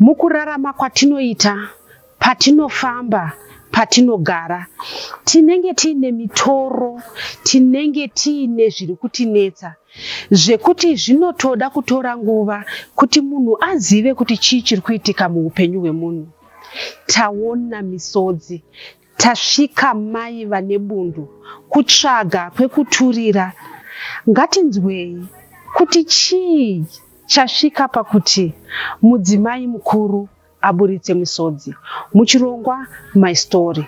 Mukurarama kwatinoita, patinofamba, patinogara, tinenge tiine mitoro, tinenge tiine zviri kutinetsa zvekuti zvinotoda kutora nguva kuti munhu azive kuti chii chiri kuitika muupenyu hwemunhu. Taona misodzi, tasvika mai vane bundu kutsvaga kwekuturira. Ngatinzwei kuti chii Chasvika pakuti mudzimai mukuru aburitse misodzi muchirongwa My Story.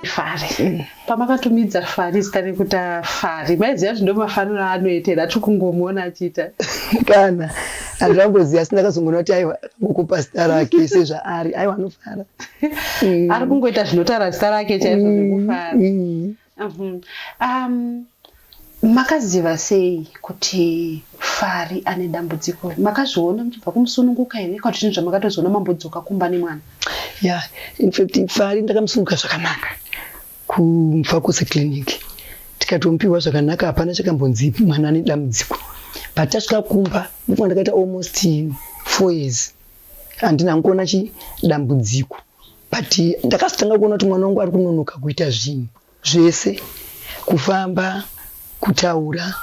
Fari. Pamakatumidza Fari zita rekuti Fari, maiziva kuti ndomafariro aanoita here atiri kungomuona achiita? Kana handinamboziva asi ndakazongoona kuti aiwa akangokupa zita rake sezvaari aiwa anofara. Ari kungoita zvinotaura zita rake chaizvo zvekufara. Makaziva sei kuti Fari ane dambudziko? Makazviona muchibva kumusununguka here kana kuti zvinhu zvamakatozoona mambodzoka kumba nemwana? Yeah, in fact Fari ndakamusununguka zvakanaka kuMufakose clinic tikatomupiwa zvakanaka, hapana chakambonzi mwana ane dambudziko. But tasvika kumba ndipo ndakaita almost 4 years handina hangu kuona chi dambudziko, but ndakazotanga kuona kuti mwana wangu ari kunonoka kuita zvinhu zvese, kufamba, kutaura,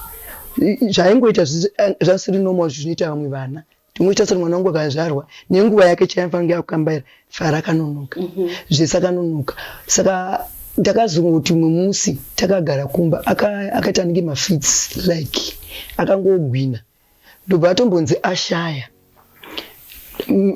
zvaingoita zvasiri normal zvinoita vamwe vana. Ndingoita sekuti mwana wangu akazvarwa nenguva yake chaiyo anofanira kunge akukambaira fara akanonoka zvese akanonoka. Saka ndakazongoti umwe musi takagara kumba akaita anenge mafits like akangogwina ndobva atombonzi ashaya.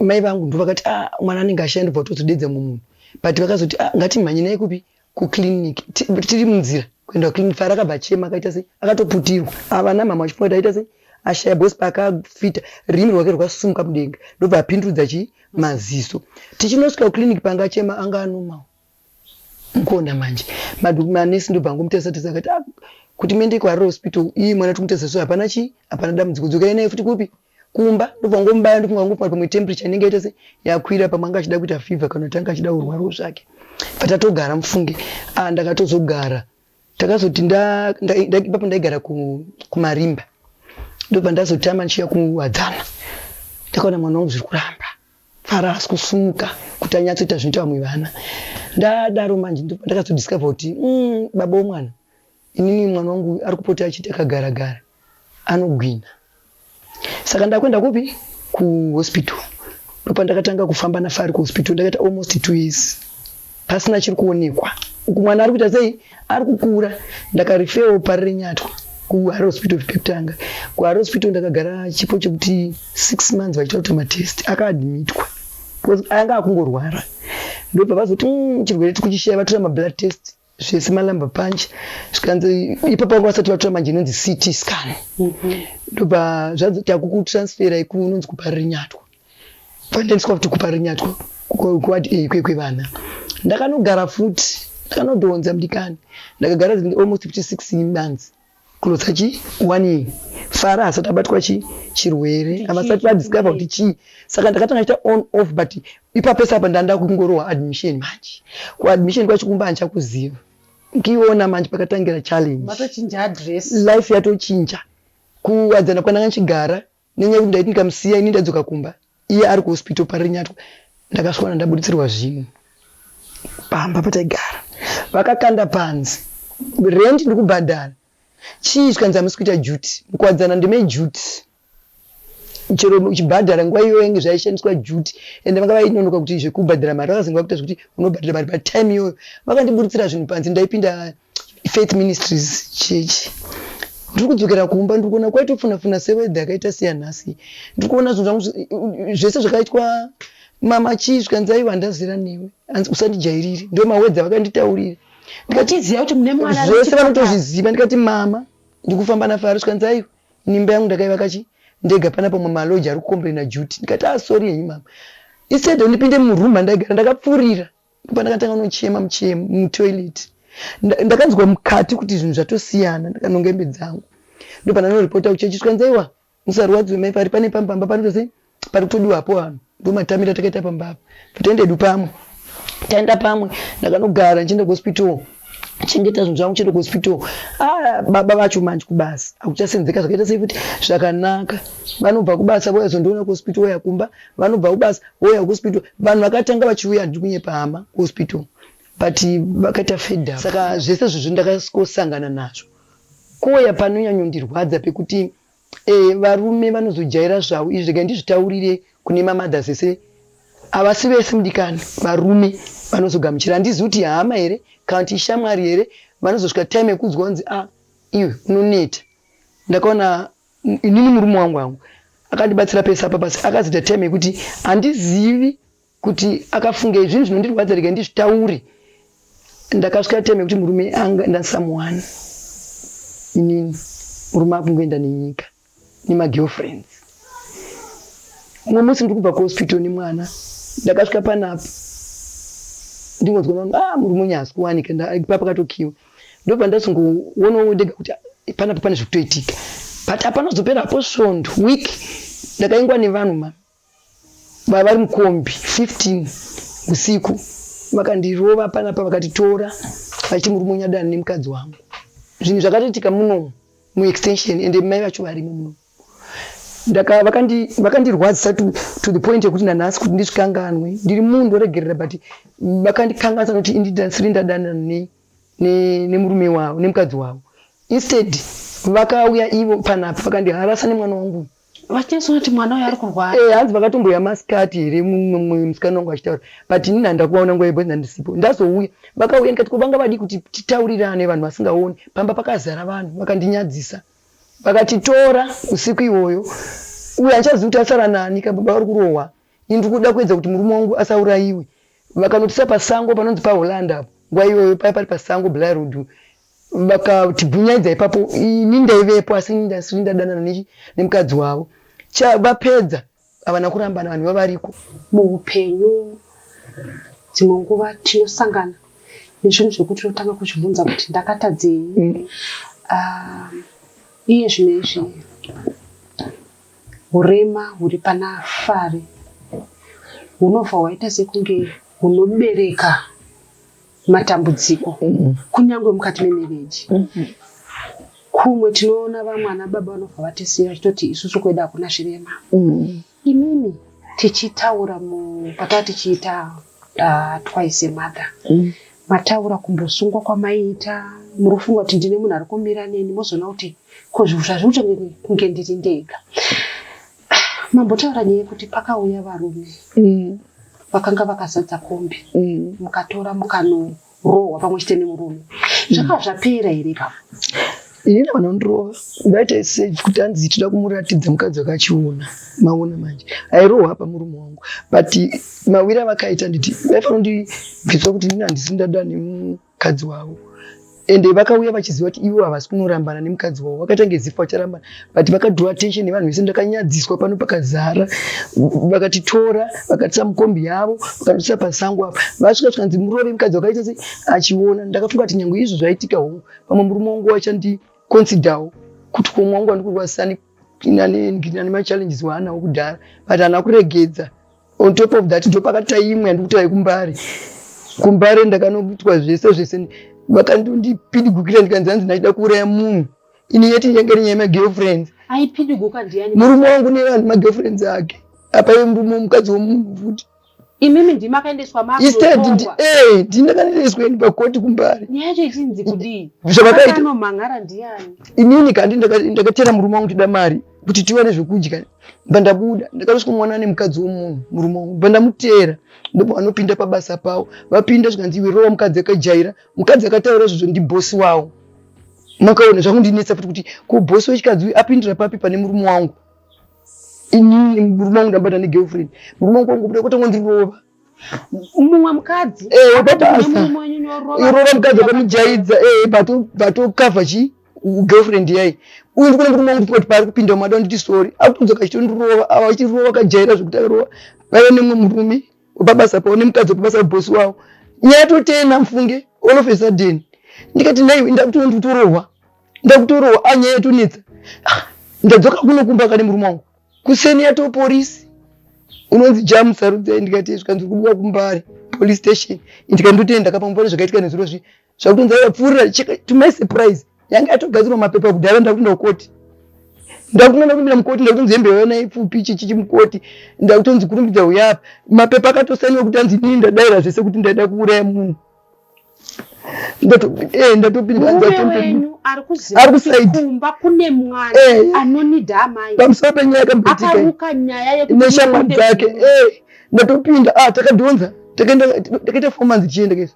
Mai vangu ndovakati ah, mwana anenge ashaya ndobva vatozodedza mumwe munhu but vakazoti ah, ngatimhanye naye kupi kuclinic tiri munzira kuenda kuclinic fara akabva achema akaita sei akatoputirwa ava namama vachifunga kuti aita sei ashaya because paakafita rurimi rwake rwakasumuka mudenga ndobva apindurudza chii maziso tichinosvika kuclinic panga achema anga anomawo mukuona manje manesi ndobva angomutarisa tarisa akati ah, kuti muende kuharare hospital iyi mwana tikumutarisa so hapana chii hapana dambudziko dzokai naye futi kupi kumba ndobva ngomubaya ndofunga ngofunga pamwe temperature inenge yaita se yakwira pamwe anga achida kuita fever kana kuti anga achida kurwarawo zvake but atogara mufunge ah, ndakatozogara takazoti ipapo ndaigara kumarimba ndobva ndazotama ndichiya kuwadzana ndakaona mwana wangu zviri kuramba fara asi kusumuka kuti anyatsoita zvinoita vamwe vana ndadaro manje ndakazodiscover kuti baba womwana inini mwana wangu ari kupota achiita kagara gara anogwina saka ndakuenda kupi kuhospital ndopandakatanga kufamba nafari kuhospital ndakaita almost 2 years pasina chiri kuonekwa uku mwana ari kuita sei ari kukura ndakarifewo parirenyatwa kuHarare hospital pekutanga kuHarare hospital ndakagara chipo chekuti 6 months vachiita kuita matest akaadmitwa because anga akungorwara ndobva vazoti chirwere tiri kuchishaya vatora mablood test zvese malamba punch zvikanzi ipapo vanga vasati vatora manje inonzi CT scan ndobva zvanzi takukutransfera kunonzi kuparirenyatwa pandaendeswa futi kuparirenyatwa kuward A kwevana ndakanogara futi ndakanodhonza mudikani ndakagara almost 56 months Kulotsa chi one year Fara asati abatwa chi chirwere havasati vadiscover kuti chii saka ndakatanga chita on off but ipapese apa ndanda kungorohwa admission manje kuadmission kwacho kumba handichakuziva nkiona manje pakatangira challenge matochinja address life yatochinja kuwadzana kwandanga ndichigara nenyaya yekuti ndaiti ndikamusiya ini ndadzoka kumba iye ari kuhospital parinyatwa ndakasvika ndabuditsirwa zvinhu pamba pataigara vakakanda panze rent ndikubhadhara chii zvikanzi hamusi kuita duty mukuwadzana ndime duty chero uchibhadhara nguva iyoyo yange zvaishandiswa duty ende vanga vainonoka kuti zvekubhadhara mari vakazenge vakuita zvekuti unobhadhara mari patime iyoyo vakandiburitsira zvinhu panze ndaipinda Faith Ministries Church ndiri kudzokera kumba ndiri kuona kwaitofuna funa sewedha yakaita seyanhasi ndiri kuona zvinhu zvangu zvese zvakaitwa mama chii zvikanzi aiwa handazera newe hanzi usandijairire ndo mawedza vakanditaurira ndikatiziva kuti mune mwana zvese vanotozviziva ndikati mama ndikufamba nafaro zvikanzi aiwa nimba yangu ndakaivaka chi ndega panapa mwe maloji ari kukomplaina duty ndikati ah sorry henyu mama instead ndipinde muroom mandaigara ndakapfurira Pandakatanga kunochema muchemo mutoilet ndakanzwa mukati kuti zvinhu zvatosiyana ndakanonga hembe dzangu ndopandanoripota kuchechi zvikanzi aiwa musarwadziwe mai pari pane pambamba panoita sei pari kutodiwapo vanhu ndomatamira takaita pamba apa totoenda hedu pamwe Taenda pamwe, ndakanogara ndichienda kuhospital, chengeta zvinhu zvangu, chienda kuhospital. Ah, baba vacho manje kubasa hakuchasenzeka zvakaita sei futi zvakanaka. Vanobva kubasa vouya zondiona kuhospital, vouya kumba, vanobva kubasa vouya kuhospital. Vanhu vakatanga vachiuya, handidi kunyepa hama, kuhospital, but vakaita fed up. Saka zvese izvozvo ndakasangana nazvo. Kouya panonyanyondirwadza pekuti varume vanozojaira zvavo izvi, regai ndizvitaurire kune mamothers ese, havasi vese mudikani, varume vanozogamuchira. Handizivi kuti hama here kana kuti ishamwari here, vanozosvika time yekuudzwa kunzi a iwe unoneta. Ndakaona inini murume wangu hangu akandibatsira pese apa pasi, akazoita time yekuti handizivi kuti akafungei. Zvinhu zvinondirwadza, regai ndizvitaure. Ndakasvika time yekuti murume anga ndasamuwana inini, murume akungoenda nenyika nemagirlfriends. Mumwe musi ndiri kubva kuhospital nemwana, ndakasvika panapa ndingonzwa vanhu, ah, murume uyu haasi kuwanika, pakatokiwa. Ndobva ndazongoonawo ndega kuti panapa pane zvekutoitika, but hapanozopera hapo svondo, week, ndakaingwa nevanhu ma vari mukombi 15 usiku, vakandirova panapa, vakatitora vachiti murume unyadana nemukadzi wangu. Zvinhu zvakatoitika munomu muextension, ende mai vacho varimo munomu. Vakandirwadzisa to the point yekuti nanhasi kuti ndizvikanganwe, ndiri munhu ndoregerera, but vakandikanganisa nokuti indisiri ndadanana nemurume wavo, nemukadzi wavo. Instead vakauya ivo panapa vakandiharasa nemwana wangu. Vachinyatsona kuti mwana uyu ari kurwara. Hanzi vakatomboya masikati here, mumwe musikana wangu achitaura, but inini handida kuvaona nguva yebonzi, handisipo. Ndazouya, vakauya, ndikati ko vanga vadii kuti titaurirane vanhu vasingaoni, pamba pakazara vanhu. Vakandinyadzisa, vakatitora usiku iwoyo. Uyo handichazivi kuti asara nani, kababa vari kurohwa, ini ndiri kuda kuedza kuti murume wangu asaurayiwe. Vakanotisa pasango panonzi paHolland apo, nguva iyoyo paya pari pasango Blairwood, vakatibvunyaidza ipapo. Ini ndaivepo, asi ini ndasiri ndadanana nemukadzi wavo. Vapedza havana kurambana, vanhu vavariko. Muupenyu dzimwe nguva tinosangana nezvinhu zvekuti tinotanga kuzvibvunza kuti ndakatadzei. Iye zvino izvi urema huri pana Fari hunobva hwaita sekunge hunobereka matambudziko kunyange mukati memarriage. Kumwe tinoona vamwe ana baba vanobva vatisiya vachitoti isusu kwedu hakuna zvirema. Imimi tichitaura pataa tichiita Twice a Mother, mataura kumbosungwa kwamaiita, muri kufunga kuti ndine munhu ari kumira neni, mozoona kuti ko zvinhu zvazviri kuita kunge ndiri ndega. Mambotaura nyaya yekuti pakauya varume vakanga vakazadza kombi, mukatora mukanorohwa pamwe chete nemurume. Zvakava zvapera here ipapo? Inini vanondirova vaita sei kuti hanzi tinoda kumuratidza mukadzi wakachiona, maona manje airohwa apa murume wangu, but mawiri avakaita nditi vaifanira kundibviswa kuti inini handisi ndada nemukadzi wavo. Ende vakauya vachiziva kuti ivo havasi kunorambana nemukadzi wavo, vakaita ngezifa vacharambana, but vakadraw attention nevanhu vese. Ndakanyadziswa pano pakazara. Vakatitora, vakatisa mukombi yavo, vakatisa pasango apa. Vasvika zvikanzi murove mukadzi wakaita sei achiona. Ndakafunga kuti nyange izvo zvaitika hongu, pamwe murume wangu wachandiconsiderwo kuti komwe wangu wandikurwadzisa nane machallenges waanawo kudhara, but haana kuregedza. On top of that, ndopakata imwe yandikutaura yekuMbare. Kumbare ndakanoitwa zvese zvese, vakandondipidigukira, ndikanzi hanzi ndachida kuuraya munhu. Ini yeti yange iri nyaya yemagirlfriends. Aipidiguka ndiani? Murume wangu nevanhu magirlfriends ake. Apa iye murume mukadzi womunhu futi. Imimi ndimi makaendeswa? Instead ndini ndakanoendeswa ini pakoti kuMbare. Nyaya yacho ichinzi kudii? Zvavakaita Anomhangara ndiani? Inini kandi ndakatera murume wangu tida mari kuti tiwane zvekudya. Bva ndabuda, ndakatosvika mwana nemukadzi womunhu, murume wangu, bva ndamuteera. Ndipo vanopinda pabasa pavo, vapinda zvikanzi iwe rova mukadzi akajaira. Mukadzi akataura izvozvo ndibhosi wavo. Makaona zvakundinetsa futi kuti ko bhosi wechikadzi uyu apindira papi pane murume wangu? Inini murume wangu ndambata negirlfriend, murume wangu wangobuda kutongondirova. Mumwe mukadzi akati pabasa. Kune murume wenyu nyorova. Irova mukadzi wakamujaidza, vatokavha chi girlfriend yai uyu. Ndikuona murume wangu kuti paari kupinda mumada nditi sorry, akutodzoka achitondirova. Ava achirova akajaira zvekuti akarova vaiva nemumwe murume wepabasa pavo nemukadzi wepabasa webhosi wavo. Nyaya totena mufunge, all of a sudden ndikati nai ndakutorohwa, ndakutorohwa, a nyaya yatonetsa. Ah, ndadzoka kuno kumba kane murume wangu kuseni, yatopolisi unonzi jamu sarudzai. Ndikati zvikanzi kudiwa kuMbare. Kupolice station ndikandotenda kapambo zvakaitika nezuro zvi zvakutonzi vapfuurira. To my surprise, yanga yatogadzirwa mapepa kudhara. Ndakutoenda kukoti, ndakutoenda kupinda mukoti, ndakutonzi hembe yona ipfupi, chichichi mukoti, ndakutonzi kurumbidza uyapa. Mapepa akatosainiwa kuti anzi inini ndadaira zvese kuti ndaida kuuraya munhu. Ndatopinda. Murume wenyu ari kuziva Ari kuti kuside. kumba kune mwana anonida amai? Pamusoro penyaya yakamboitika Akaruka nyaya yekuti neshamwari mukunde dzake. munhu. Ndatopinda, ah, takadhonza, takaenda, takaita 4 months tichienda kesa,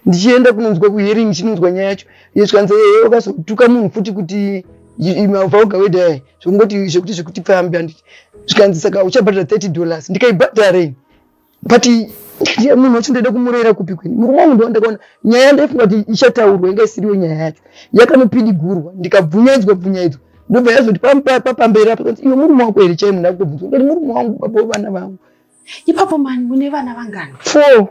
ndichienda kunonzwa kuhearing, chinonzwa nyaya yacho yesvikanzi wakazotuka munhu futi kuti mavauga wedai zvekungoti zvekuti pfambi handiti. Zvikanzi saka uchabhadhara $30. Ndikaibhadhara, but ndiye munhu wacho ndaida kumurayira kupi kweni? Murume wangu ndo ndakaona nyaya ndaifunga kuti ichataurwa inga isiriyo. Nyaya yacho yakanopidigurwa, ndikabvunyaidzwa bvunyaidzwa, ndobva yazoti papamberi apo kanzi, "Iwe, murume wako here chai?" Munhu akutobvunzwa, ndati murume wangu, baba vevana vangu. Ipapo mani mune vana vangani? Four.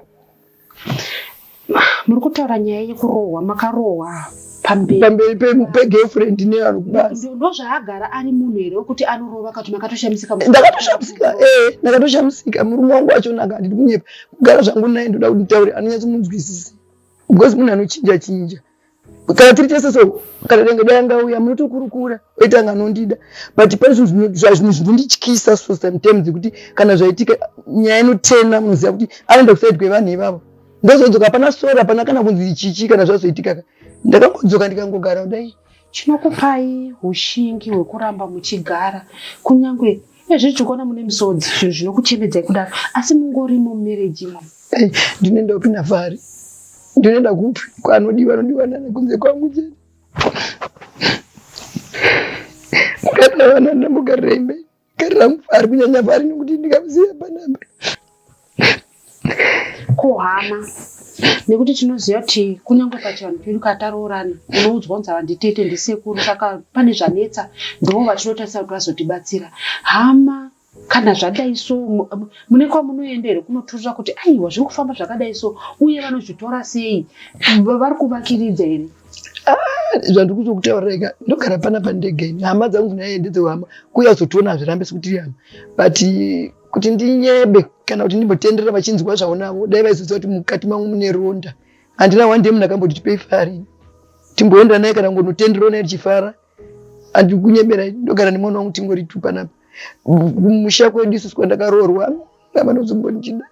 Muri kutaura nyaya yekurohwa, makarohwa pamberi pamberi pegirlfriend nevanhu kubasa. Ndozvaagara ari munhu here wekuti anorova kati makatoshamisika? Ndakatoshamisika, ndakatoshamisika. Murume wangu wacho naka, handidi kunyepa, kugara zvangu naye, ndoda kuti nditaure, anonyatsomunzwisisa because munhu anochinja chinja. Kana tiri tese so, kana denge dai angauya, munotokurukura, oita anga anondida, but pane zvinhu zvinondityisa so sometimes, kuti kana zvaitika nyaya inotena, munoziva kuti anoenda kuside kwevanhu ivavo. Ndozodzoka, hapana sora, hapana kana kunzi chichi. Kana zvazoitika ka, ndakangodzoka ndikangogara kudai. Chinokupai ushingi hwekuramba muchigara kunyange ezvi tikuona mune misodzi, zvinhu zvinokuchemedzai kudaro, asi mungorimo mumarriage imomo? Ndinoenda kupi nafari? Ndinoenda kupi kwanodiwa? Anodiwa nani kunze kwangu chete? Mugarira vana, ndambogarira imbe, garira mufari, kunyanya fari, nekuti ndikamusiya panapa. Kuhama, nekuti tinoziva kuti kunyange pachivanhu pedu kataroorana, unoudzwa kunzi ava nditete, ndisekuru, saka pane zvanetsa ndo vatinotarisa kuti vazotibatsira. Hama, kana zvadai so, mune kwamunoenda here kunoturira kuti aiwa, zviri kufamba zvakadai so, uye vanozvitora sei? Vari kuvakiridza here? Zvandiri kuzokutaurira ika, ndogara panapa ndega ini. Hama dzangu dzinaye ndedzehama, kuuya kuzotiona hazvirambi sekuti tiri hama, but kuti ndinyebe kana kuti ndimbotenderera vachinzwa zvavo navo, dai vaizoziva kuti mukati mangu mune ronda. Handina one day munhu akamboti tipei fari timboenda naye kana ngonotenderawo naye tichifara. Handiri kunyebera, ndogara nemwana wangu, tingori tu panapa. Kumusha kwedu isusu kwandakaroorwa, havanozombondida,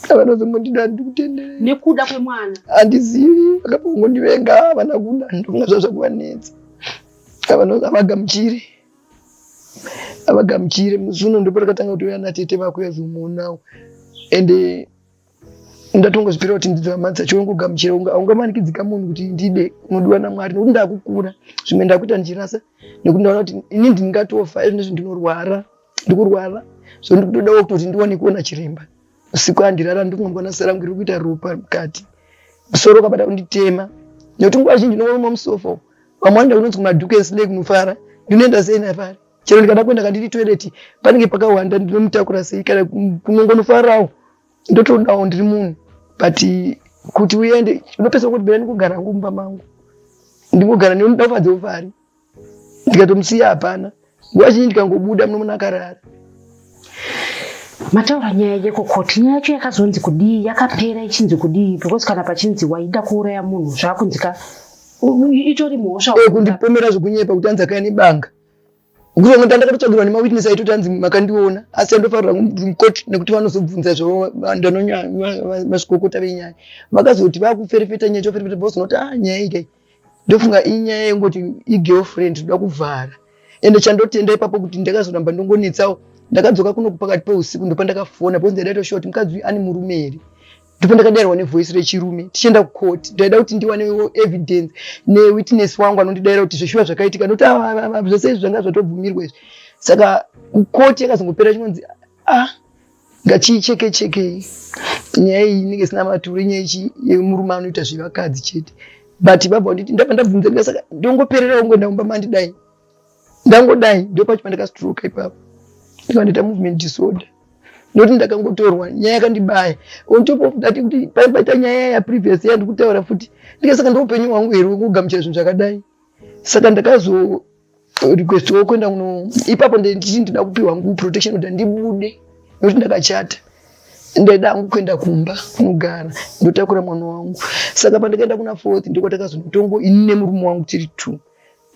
havanozombondida, handiri kutenderera. Nekuda kwemwana? Handizivi, vakambongondivenga, havana kuda, ndofunga zvazva kuvanetsa. Havagamuchiri, havagamuchiri. Musi uno ndipo takatanga kuti ana tete vako yazomuonawo, ende ndatongozvipira kuti ndidzo hama dzacho, ungogamuchira. Haungamanikidzika munhu kuti ndide, unodiwa naMwari, nekuti ndakukura, zvimwe ndakuita ndichirasa, nekuti ndaona kuti ini ndingatofa izvinezvi, ndinorwara, ndikurwara, so ndikutodawo kutoti ndiwane kuona chiremba. Usiku handirara, ndikungomboona serangu riri kuita ropa mukati, musoro ukabata kunditema, nekuti nguva zhinji ndinooruma musofa. Vamwe vanoenda kunonzi kumadhukensilei kunofara, ndinoenda sei nafari? Chero ndikada kuenda kandiri toilet, panenge pakawanda, ndinomutakura sei? Kana kunongonofarawo ndotodawo, ndiri munhu, but kuti uende unopesa kuti bera ndikugara hangu mumba mangu, ndingogara ndinoda kufadza ufari, ndikatomusiya hapana. Nguva zhinji ndikangobuda muno akarara. Mataura nyaya yekukoti, nyaya yacho yakazonzi kudii? Yakapera ichinzi kudii? Because kana pachinzi waida kuuraya munhu, zvakunzika itori mhosva. Kundipomera zvekunyepa kuti anzi akaya nebanga, kuzongoti ndakatotsvagirwa nemawitness aitoti anzi makandiona, asi andofarira mukoti nekuti vanozobvunza zvavo ndanonyamazvikokota venyaya. Vakazoti vakuferefeta nyaya, choferefeta vozinoti, ah, nyaya ikai, ndofunga inyaya yengoti igirlfriend, toda kuvhara. Ende chandotenda ipapo kuti ndakazoramba ndongonetsawo. Ndakadzoka kuno pakati peusiku, ndopandakafona because ndaida kutoshuwa kuti mukadzi uyu ane murume here. Ndipo ndakadairwa nevoice rechirume. Tichienda kukoti, ndaida kuti ndiwanewo evidence newitness wangu anondidaira kuti zveshuwa zvakaitika, nokuti zvese izvi zvanga zvatobvumirwa izvi. Saka kukoti yakazongopera chinonzi, ah, ngachiicheke chekei nyaya iyi, inenge isina maturo, inyaya ichi yemurume anoita zvevakadzi chete. But baba nditi ndabva ndabvunza ndika, saka ndongoperera kungoenda kumba mandidai, ndangodai, ndopacho pandakastroka ipapo, ndikandoita movement disorder, nokuti ndakangotorwa nyaya yakandibaya. On top of that, kuti paita nyaya yaprevious yandikutaura futi, ndikasaka ndoupenyu hwangu here wekugamuchira zvinhu zvakadai? Saka ndakazo requestiwo kuenda kuno ipapo, ndichiti ndida kupiwa ngu protection order ndibude, nokuti ndakachata. Ndaida hangu kuenda kumba kunogara ndotakura mwana wangu. Saka pandakaenda kuna fourth ndokwatakazonotongwa ini nemurume wangu tiri two.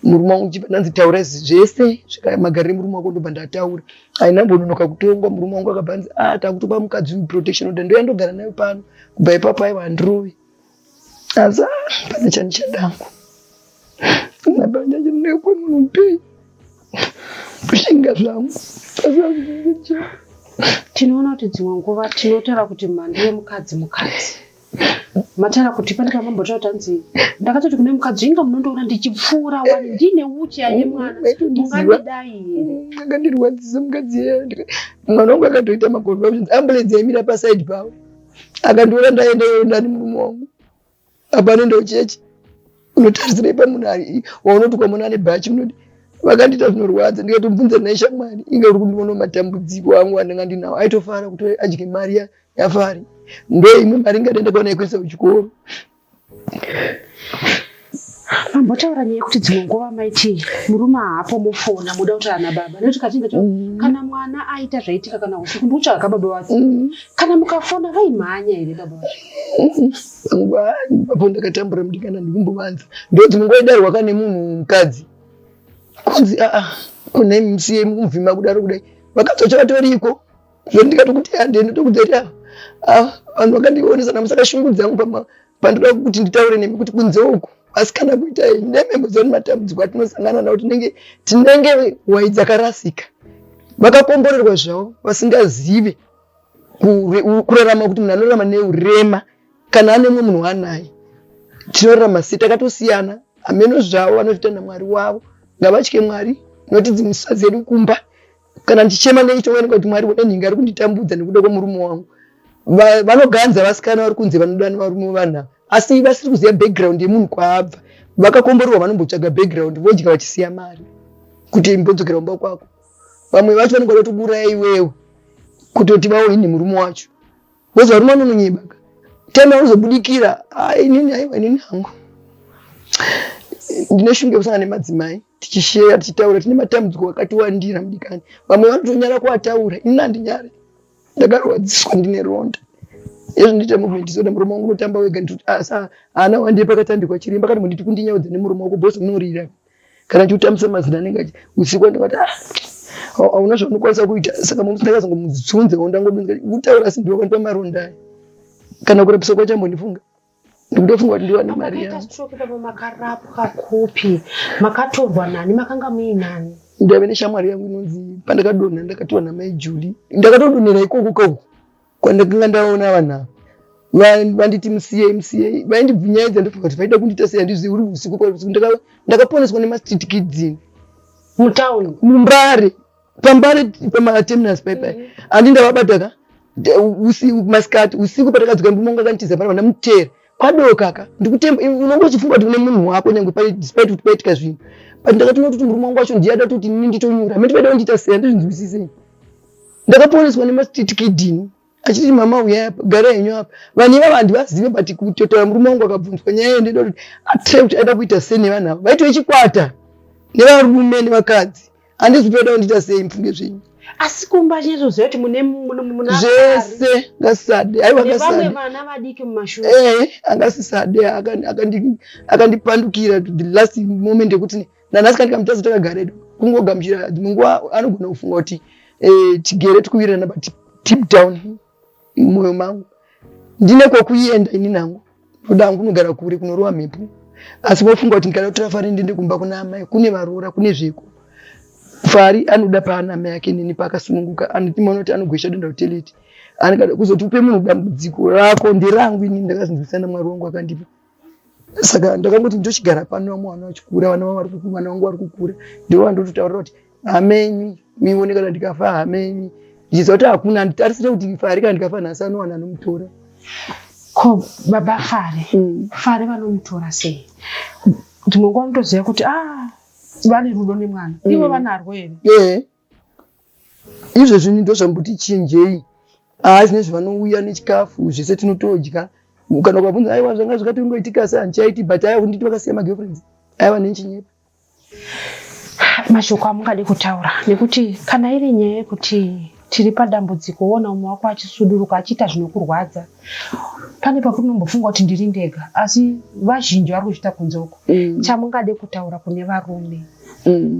Murume wangu chibva ndanzi taura zvese magariro emurume wako ndobva ndataura. Haina mbononoka kutongwa murume wangu akabva anzi ah takutopa mukadzi uyu protection order ndoya ndogara nayo pano. Kubva ipapo aiwa handirovi. Asi ah, pane chandichadangu. Napanja chinekwe munhu mupenyu. Kushinga zvangu. Asi hazvindicha. Tinoona kuti dzimwe nguva tinotaura kuti mhandu yemukadzi mukadzi. Mataura kuti pane pamambotaura kuti hanzi ndakatoti kune mukadzi inga munondoona ndichipfuura wani ndine uchi ane mwana mungandidai here? Akandirwadzisa mukadzi iyeyo. Mwana wangu akatoita maconvulsions. Ambulance yaimira paside pavo. Akandiona ndaenda iyoyo ndani murume wangu. Apa anoenda kuchechi. Unotarisirei pamunhu ari waunoti ukamuona ane bhachi unoti vakandiita zvinorwadza ndikatomubvunza nhai shamwari inga uri kundiona matambudziko angu andanga ndinawo aitofara kuti adye mari yafari ndo imwe mari ingati ndakaona yekuisa kuchikoro. Mambotaura nyaya yekuti dzimwe nguva maiti murume haapo mofona moda kutaura nababa nekuti kazhinji kacho kana mwana aita zvaitika kana usiku ndikutsvaga kababa vacho kana mukafona vaimhanya here baba vacho? Apo ndakatambura mudikana ndikumbovanza ndo dzimwe nguva idarwa kane munhu mukadzi kunzi aa kune musiye mukumuvhima kudaro kudai vakadzi vacho vatoriko zvoti ndikatokuti hande ndotokudza kuti ah vanhu vakandionesa namu saka shungu dzangu pandoda kuti nditaure nemi kuti kunze uku asikana kuita nemhembo dzoni matambudziko atinosangana nawo tinenge tinenge hwai dzakarasika vakakomborerwa zvavo vasingazive kurarama kuti munhu anorarama neurema kana ane mumwe munhu waanaye tinorarama sei takatosiyana hameno zvavo vanozviita namwari wavo ngavatye mwari noti dzimisa dzedu kumba kana ndichichema neichowanikwa kuti mwari une nhingi ari kunditambudza nekuda kwemurume wangu. Vanoganza vasikana vari kunze vanoda nevarume vanhu ava asi vasiri kuziva background yemunhu kwaabva. Vakakomborerwa vanombotsvaga background vodya vachisiya mari kuti imbodzokera kumba kwako. Vamwe vacho vanenge vada kutokuuraya iwewe kutoti vaohine murume wacho. Because varume vanononyeba ka. Time yaunozobudikira inini aiwa inini hangu. Ndine shungu yekusangana nemadzimai tichisheya tichitaura tine matambudziko akatiwandira mudikani. Vamwe vanotonyara kuataura ini handinyare. Ndakarwadziswa ndine ronda. Izvi ndiite movement disorder murume wangu unotamba wega ndikuti asa haana wandiye pakatambikwa chirimba kana munditi kundinyaudza nemurume wako boss unorira. Kana ndichitambisa mazina anenge achi usiku ndikati ah hauna zvaunokwanisa kuita saka musi ndakazongomubvunza ndangodunza kutaura asi ndiwe wakandipa maronda aya kana kurapisa kwacho ambondifunga ndikutofunga kuti ndiwane mari yangu. Stroke ipapo makarapwa kupi? Makatorwa nani? Makanga muinani? Ndaive neshamwari yangu inonzi pandakadonha ndakatorwa namai Julie ndakatodonhera ikoko kauko kwandakanga ndaona vanhu ava vanditi musiyei musiyei vaindibvunyaidza ndofunga kuti vaida kundiita sei handizivi uri usiku kwa usiku ndakaponeswa nemastreet kids mutown mumbare pambare pamaterminus paipai handi ndavabata ka usiku masikati usiku patakadzoka murume wangu akanditiza pana vandamutera kwadoka ka ndikutemba unonge uchifunga kuti une munhu wako nyange despite kuti paitika zvinhu but ndakatoona kuti murume wangu wacho ndiye ada kuti ini nditonyura mati vaida kundiita sei handizvinzwisisei ndakaponeswa nemastreet kid ini achiti mama uyai apa gara henyu apa vanhu ivava handivazive but kutotaura murume wangu akabvunzwa nyaya iyo ndoida kuti atry kuti aida kuita sei nevanhu ava vaitove chikwata nevarume nevakadzi handizi kuti vaida kundiita sei mufunge zvenyu asi kumba chinyatsoziva kuti mune muna zvese ngasisade aiwa ngasisade vana vadiki mumashure eh angasisade akandipandukira to the last moment yekuti nanhasi kana tikamutadza takagara hedu kungogamuchira dzimwe nguva anogona kufunga kuti eh, tigere tikuwirirana but deep down mumwoyo mangu ndine kwekuenda ini nangu ndoda hangu kunogara kure kunorova mhepo asi vofunga kuti ndikada kutora fari ndiende kumba kuna amai kune varoora kune zveko fari anoda paana amai ake neni paakasununguka anotimaona kuti anogwesha denda kuteleti anokada kuzoti upe munhu dambudziko rako nderangu ini ndakazinzwisana mwari wangu akandipa saka ndakangoti ndochigara pano vamwe vana vachikura vana vari kukura vana vangu vari kukura ndivo vandototaurira kuti hamenyu mione kana ndikafa hamenyu ndichiziva kuti hakuna handitarisire kuti fari kana ndikafa nhasi anowana anomutora ko baba fari fari vanomutora sei dzimwe nguva unotoziva kuti ah vane rudo nemwana ivo vanarwo here ee izvezvi ndozvambuti chinjei haa zvinezvi vanouya nechikafu zvese tinotodya kana ukabvunza aiwa zvanga zvakatongoitika asi handichaiti but aiwa kunditi vakasiya magirlfriends aiwa nenchinyepa mashoko amungade kutaura nekuti kana iri nyaya yekuti Tiri padambudziko, woona umwe wako achisuduruka achiita zvinokurwadza. Pane pakunombofunga kuti ndiri ndega, asi vazhinji vari kuzviita kunze uko. Chamungade kutaura kune varume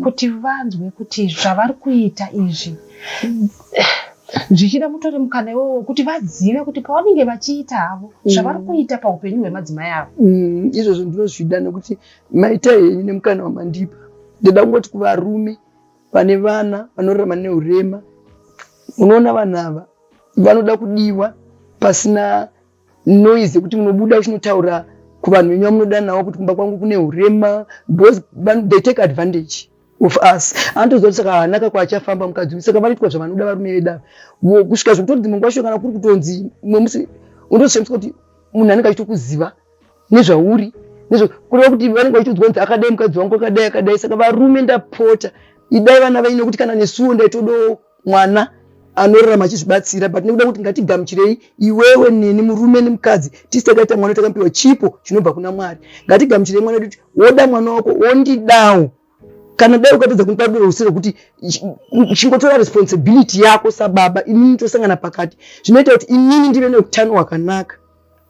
kuti vanzwe kuti zvavari kuita izvi zvichida mutore mukana iwowo kuti vazive kuti pavanenge vachiita havo zvavari kuita paupenyu hwemadzimai avo. Izvozvo ndinozvida nekuti maita henyu nemukana wamandipa. Ndoda kungoti kuvarume vane vana vanorarama neurema, unoona vanhu ava vanoda kudiwa pasina noise yekuti munobuda uchinotaura kuvanhu venyu vamunoda navo kuti kumba kwangu kune urema, because they take advantage of us. Anotoziva kuti saka haanaka kwaachafamba mukadzi uyu, saka vanoitwa zvavanoda varume vedu ava, kusvika zvekutori dzimwe nguva kana kuri kutonzi mumwe musi unotoshamisa kuti munhu anenge achitokuziva nezvauri, kureva kuti vanenge vachitodzwa kunzi akadai mukadzi wangu, akadai akadai. Saka varume, ndapota, idai vana venyu, nekuti kana nesuwo ndaitodawo mwana anorarama achizvibatsira, but nekuda kuti ngatigamuchirei iwewe neni, murume nemukadzi, tisi takaita mwana, takapiwa chipo chinobva kuna Mwari. Ngatigamuchirei mwana wedu, kuti woda mwana wako, wondidawo. Kana dai ukatadza kunipa rudo rwusiro rwekuti chingotora responsibility yako sababa, inini tosangana pakati, zvinoita kuti inini ndive neutano hwakanaka,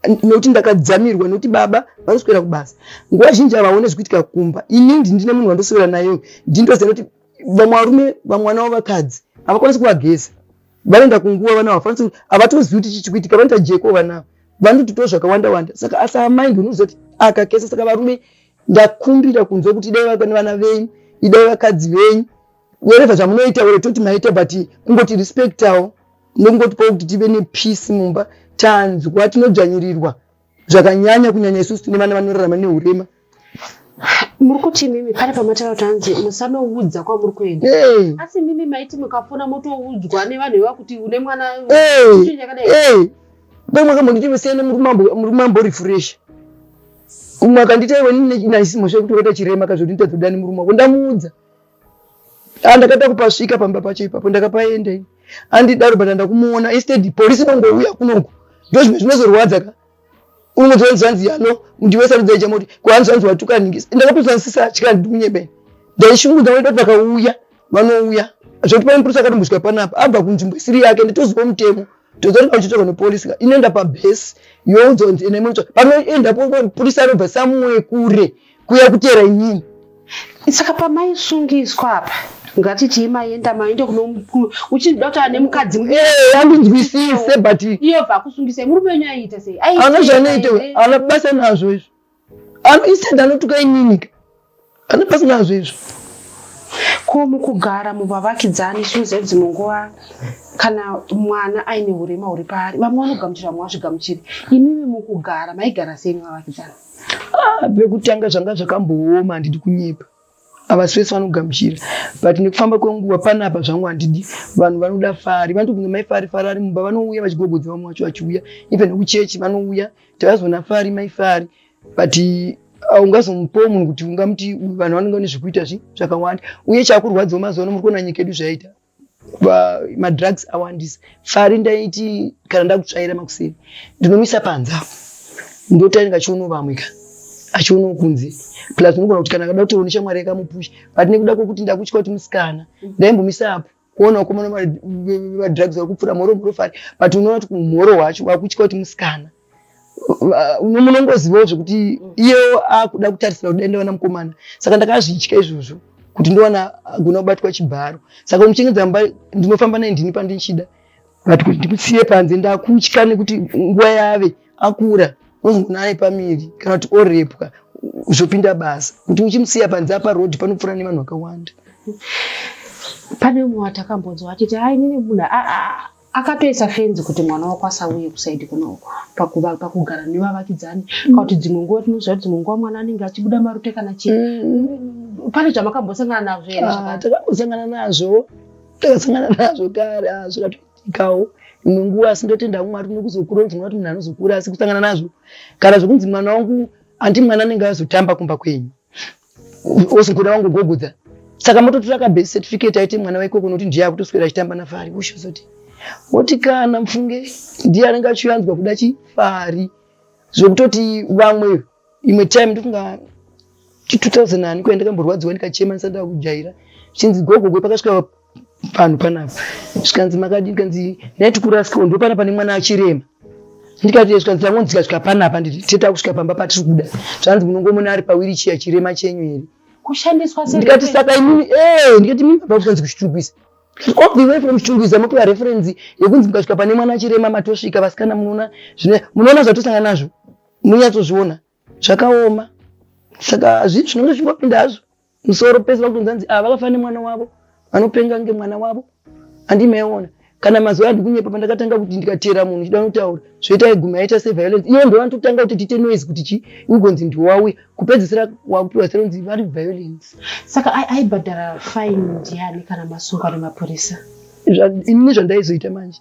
nekuti ndakadzamirwa, nekuti baba vanoswera kubasa nguva zhinji, havaone zvikuitika kumba. Inini ndine munhu wandoswera naye, ndindoziva kuti vamwe varume, vamwe vana vavo vakadzi havakwanisi kuvageza, vanoenda kunguva, vana havafanisi, havatozivi kuti chii chikuitika, vanoita jeko, vana vanotitowo zvakawanda wanda. Saka asi amaindi unoziva kuti akakesa. Saka varume, ndakumbira kunzwa kuti idai vana venyu, idai vakadzi venyu, wherever zvamunoita, were toti maita, but kungoti respectawo nekungotipawo kuti tive nepeace mumba. Tanzwa tinodzvanyirirwa zvakanyanya, kunyanya isusu tine vana vanorarama neurema. Muri kuti mimi pane pamataura kuti hanzi musanoudza kwamuri kuenda, asi mimi maiti mukafona motoudzwa nevanhu iva kuti une mwana? Chii chakadai? Pamwe akambonditi musiyane, murume amborefresh. Umwe akanditi, iwe naisi mhosva yekuti wakaita chirema kazvoti nditadzodani murume wako. Ndamuudza, ndakada kupasvika pamba pacho ipapo, ndakapaenda ini andidaro, but andakumuona. Instead polisi inongouya kunoku, ndo zvimwe zvinozorwadza ka. Unozonzi yano ndiwe sarudza ichama kuti kwanzi wanzi watuka ningisa. Ndakapedza ndisisatya, ndikunyebeni ndaishungudza waita kuti vakauya vanouya zvekuti pane mupurisa akatombosvika panapa abva kunzvimbo isiri yake. Nditoziva mutemo, toziva kuti uchitsvaka nepolisi ka, inoenda pabhesi youdzwa kunzi enda imotsvaka. Panoendapo purisa anobva somewhere kure kuya kuteera inini. Saka pamaisungiswa apa, ngatiti maenda maende kuno uchida kuti ane mukadzi? Andinzwisise, but iyo bva akusungisai, murume wenyu aiita sei? Ana zvanoita, ana basa nazvo izvo. Instead anotuka inini ka, ana basa nazvo izvo. Ko mukugara muvavakidzani, tinoziva kuti dzimwe nguva kana mwana aine urema huri paari, vamwe vanogamuchira, vamwe vazvigamuchiri. Imimi mukugara maigara sei nevavakidzani? Ah, pekutanga zvanga zvakambooma, handidi kunyepa, havasi vese vanogamuchira, but nekufamba kwenguva panapa zvangu handidi, vanhu vanoda Fari, vanotobvunza mai Fari, Fari ari mumba, vanouya vachigogodza, vamwe vacho vachiuya even nekuchechi vanouya, takazoona Fari, mai Fari, but ungazomupawo munhu kuti ungamuti vanhu vanenge vane zvekuita zvi zvakawanda. Uye chakurwadzawo mazuva ano, muri kuona nyika yedu zvaita, madrugs awandisa. Fari ndaiti kana ndakutsvaira makuseni, ndinomisa panze apo, ndotaringa achionawo vamwe ka, achionawo kunze. Plus unogona kuti kana akada kutoona shamwari yakamupusha, but nekuda kwekuti ndakutya kuti musikana, ndaimbomisa apo kuona vakomana vadrugs vari kupfuura, mhoro mhoro Fari, but unoona kuti mhoro hwacho wakutya kuti musikana, munongozivawo zvekuti iyewo akuda kutarisira kuti dai ndawana mukomana. Saka ndakazvitya izvozvo kuti ndowana agona kubatwa chibharo. Saka umuchengedza mumba, ndinofamba naye ndini pandichida, but kuti ndimusiye panze ndakutya, nekuti nguva yave akura unozongona ane pamiri kana kuti orepwa, zvopinda basa kuti uchimusiya panze apa rodhi panopfuura nevanhu vakawanda. Pane umwe watakambonzwa achiti hai, nini munhu akatoisa fenzi kuti mwana wako asauye kusaidi kunoko pakugara nevavakidzani, kana kuti dzimwe nguva tinoziva kuti dzimwe nguva mwana anenge achibuda marute kana chii. Pane zvamakambosangana nazvo here? Ah, takambosangana nazvo, takasangana nazvo kare. Ah, zvikatoitikawo imwe nguva, asi ndotenda Mwari nokuzokura unzwa kuti munhu anozokura, asi kusangana nazvo kana zvokunzi mwana wangu handi, mwana anenge azotamba kumba kwenyu, ozokuda wangogogodza, saka mototora kabirth certificate aite mwana waikoko, nokuti ndiye akutoswera achitamba naFari. Ushozoti woti kana mufunge ndiye anenge achiyanzwa kuda chifari, zvokutoti vamwe imwe time ndofunga 2000 ani kuya, ndakamborwadziwa ndikachema ndisati ndakujaira, zvichinzi gogogwe pakasvika. Vanhu panapa zvikanzi makadii, kanzi ndaiti kurasika ndo pana pane mwana achirema. Ndikati zvikanzi tangonzi tikasvika panapa nditi teta kusvika pamba patiri kuda. Zvanzi munongomuna ari pawirichiya chirema chenyu here? Kushandiswa se Ndikati saka imimi ndikati imimi baba zvikanzi kuChitungwiza. All the way from Chitungwiza mopiwa reference yekunzi mukasvika pane mwana achirema matosvika. Vasikana, munoona zvine munoona zvatosangana nazvo, munonyatsozviona zvakaoma. Saka zvinhu zvinonge zvichingopinda hazvo musoro pese vakutonzanzi ava vakafanana nemwana wavo, vanopenga ngemwana wavo. Handimaiona kana mazuva andikunyepa pandakatanga kuti ndikateera munhu chida notaura zvoita iguma yaita seviolence. Ivo ndo vanototanga kuti tiite noise kuti chi ugonzi ndiwauya kupedzisira wakupiwa seronzi vari violence. Saka aibhadhara fine ndiani kana masungwa nemapurisa? Inini zvandaizoita manje,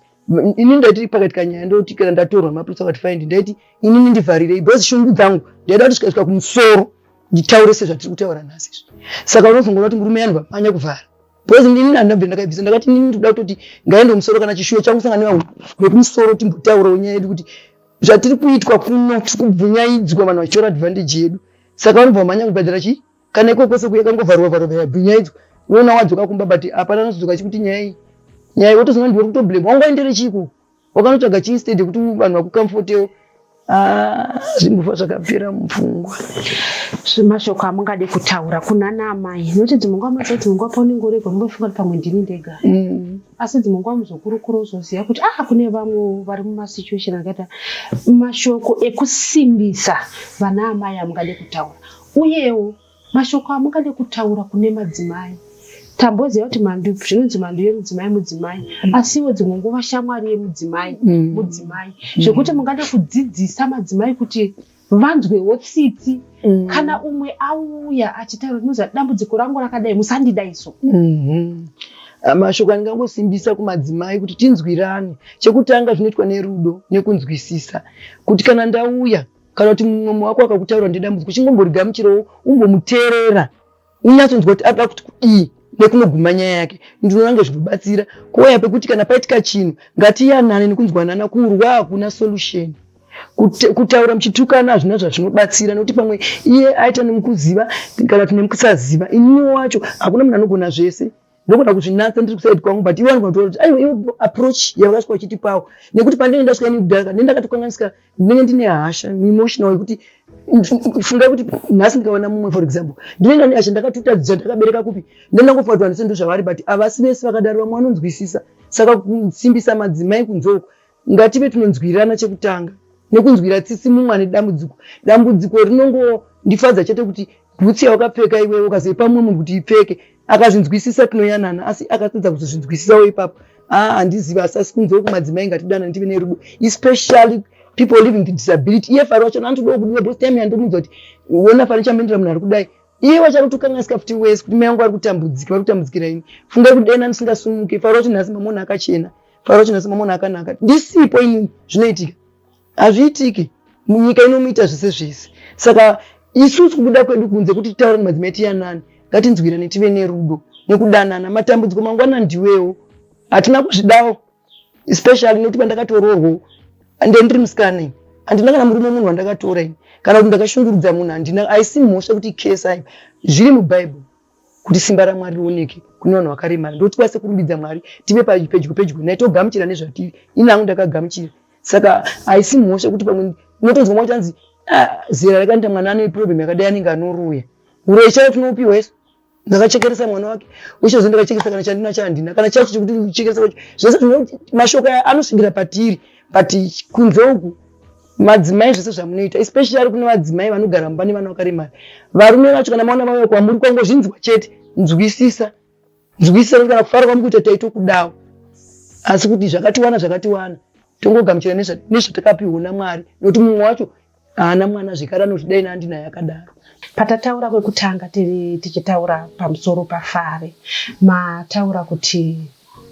inini ndaiti pakati kanyaya ndoti kana ndatorwa mapurisa vakati fine, ndaiti inini ndivharirei because shungu dzangu ndaida kuti svikasvika kumusoro nditaure sezvatiri kutaura nhasi izvi. Saka unozongoona kuti murume yanhu vamanya kuvhara because inini handabve ndakaibvisa. Ndakati inini ndikuda kutoti ngaende kumusoro kana chishuwo changu sangana nevanhu vekumusoro timbotaurawo nyaya yedu kuti zvatiri kuitwa kuno tiri kubvunyaidzwa, vanhu vachitora advantage yedu. Saka vanobva vamhanya kubhadhara chii kana iko kwese kuya kangovharwa vharwa yabvunyaidzwa. Unoona wadzoka kumba but hapana anozodzoka chikuti nyaya iyi nyaya iyi wotozoona ndiwe kutoblame wangoendere chiko wakanotsvaga chii instead yekuti vanhu vakucomfortewo. Ah, zvimbofa zvakapera mupfungwa. Zvemashoko amungade kutaura kuna naamai, nokuti dzimwe nguva maziva dzimwe nguva paunenge urega unombofunga kuti pamwe ndini ndega, asi dzimwe nguva muzokurukura uzoziva kuti ah, kune vamwe vari mumasituation akaita. Mashoko ekusimbisa vana amai amungade kutaura, uyewo mashoko amungade kutaura kune madzimai. Tamboziva kuti mhandu zvinonzi mhandu yemudzimai mudzimai, asiwo dzimwe nguva shamwari yemudzimai mudzimai, zvekuti mungade kudzidzisa madzimai kuti vanzwewo tsitsi kana umwe auya achitaura kuti muziva dambudziko rangu rakadai, musandidai so. Mashoko andingangosimbisa kumadzimai kuti tinzwirane. Chekutanga zvinoitwa nerudo nekunzwisisa kuti kana ndauya kana kuti mumwe wako akakutaura ndedambudziko, chingomborigamuchirawo, umbomuteerera, unyatsonzwa kuti arikuda kuti kudii nekunoguma nyaya yake. Ndinoona nge zvinobatsira kuuya pekuti kana paitika chinhu ngatiyanane nekunzwanana. Kurwa hakuna solution. Kutaura muchitukana hazvina zvazvinobatsira nekuti pamwe iye aita nemukuziva kana kuti nemukusaziva. Inini wacho hakuna munhu anogona zvese. Ndogona kuzvinatsa ndiri kuside kwangu, but ivo vanogona kutaura kuti aiwa, ivo approach yavakasvika vachitipawo nekuti pandinenge ndasvika ini kudhara ndinenge ndakatokanganisika, ndinenge ndine hasha, emotional, yekuti fungai kuti nhasi ndikaona mumwe, for example, ndinenge ndine hasha, ndakatotadzidza ndakabereka kupi, ndandangofunga kuti vanhu sendo zvavari, but havasi vese vakadaro, vamwe vanonzwisisa. Saka kusimbisa madzimai kunze uku, ngative tinonzwirana chekutanga nekunzwira tsitsi mumwe ane dambudziko. Dambudziko rinongondifadza chete kuti bhutsi yawakapfeka iwewe ukazoipa mumwe munhu kuti ipfeke akazvinzwisisa, tinoyanana, asi akatadza kuzozvinzwisisawo ipapo, ah, handizivi. Asi kunze uku madzimai ngatidanane, tive nerudo, especially people living with disability. Iye Fari wacho anotodawo kudiwa because time yandomudza kuti wona Fari chamboendera munhu ari kudai, iye wacho anotokanganisika futi wese kuti mai vangu vari kutambudzika, vari kutambudzikira ini. Fungai kuti dai ndisingasimuke, Fari wacho nhasi mamona akachena, Fari wacho nhasi mamona akanaka, ndisipo inini, zvinoitika hazviitiki munyika inomuita zvese zvese. Saka isusu kubuda kwedu kunze kuti titaure nemadzimai, tiyanane, ngatinzwirane, tive nerudo nekudanana. Matambudziko mangwana ndiwewo, hatina kuzvidawo, especially nekuti pandakatororwo nde ndiri musikana ini handina kana murume munhu wandakatora ini kana kuti ndakashungurudza munhu, handina. Haisi mhosva kuti kesi aiwa, zviri mubhaibheri kuti simba raMwari rioneke kune vanhu vakaremara. Ndo tikwanise kurumbidza Mwari, tive pedyo pedyo naye, togamuchira nezvatiri. Ini hangu ndakagamuchira. Saka haisi mhosva kuti pamwe unotonzwa mwacho anzi, "Ah, zera rakaenda mwana ane problem yakadai anenge anoroya." Uroyi chaiwo tinoupiwa isu. Ndakachekeresa mwana wake uchizo, ndakachekeresa kana chandinacho handina kana chacho chekuti uchekeresa kwacho. Zvese zvinoti mashoko aya anosvikira patiri, but kunze uku madzimai zvese zvamunoita, especially kune vadzimai vanogara mumba nevana vakaremara, varume vacho kana maona vauya kwamuri kwangozvinzwa chete, nzwisisa, nzwisisa kuti kana kufara kwamukuita taitokudawo, asi kuti zvakatiwana zvakatiwana, tongogamuchira nezvatakapiwa naMwari nekuti mumwe wacho haana mwana zvekare anoti dai naandinaye akadaro. Patataura kwekutanga tiri tichitaura pamusoro paFari, mataura kuti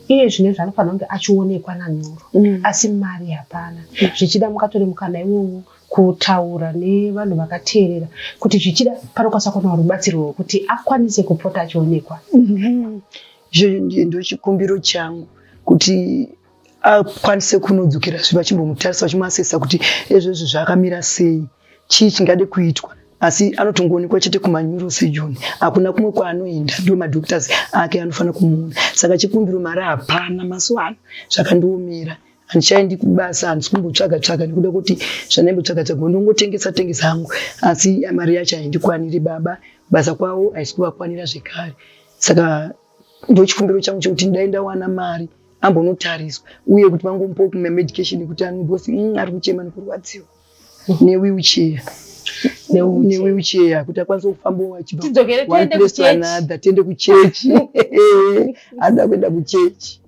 iye zvinezvi anofanira kunge achionekwa naNyoro, asi mari hapana. Zvichida mukatore mukana iwowo kutaura nevanhu vakateerera kuti zvichida panokwanisa kuwana rubatsiro rwekuti akwanise kupota achionekwa. Izvo ndo chikumbiro changu kuti akwanise kunodzokera zve vachimbomutarisa, vachimuasesa kuti ezvezvi zvakamira sei, chii chingade kuitwa. Asi anotongoonekwa chete kumaneurosurgeon, hakuna kumwe kwaanoenda, ndo madoctors ake anofanira kumuona. Saka chikumbiro, mari hapana mazuva ano, zvakandiomera. Handichaendi kubasa, handisi kumbotsvaga tsvaga nekuda kuti zvandaimbotsvaga tsvaga ndongotengesa tengesa hangu, asi mari yacho haindikwaniri. Baba basa kwavo haisi kuvakwanira zvekare. Saka ndochikumbiro changu chekuti dai ndawana mari ambonotariswa, uye kuti vangomupawo kumwe medication yekuti anwe, because ari kuchema nekurwadziwa, newheelchair newheelchair kuti akwanise kufamba achibva Tidzokere one tiende place to kuchechi. another. Tiende kuchechi, anoda kuenda kuchechi.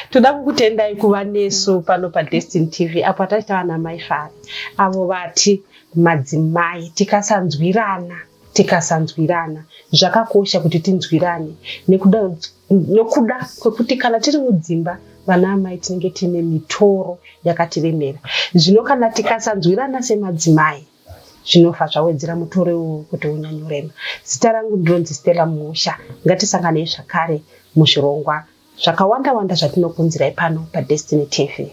Toda kukutendai kuva nesu pano paDestiny TV apo atachitava namai Fari, avo vati madzimai tikasanzwirana, tikasanzwirana, zvakakosha kuti tinzwirane nekuda kwekuti kana tiri mudzimba, vana amai tinenge tiine mitoro yakatiremera. Zvino kana tikasanzwirana semadzimai, zvinofa zvawedzera mutoro iwowo kuti unyanyorema. Zita rangu ndinonzi Stella Musha. Ngatisanganei zvakare muzvirongwa zvakawanda wanda zvatinokunzirai pano paDestiny TV.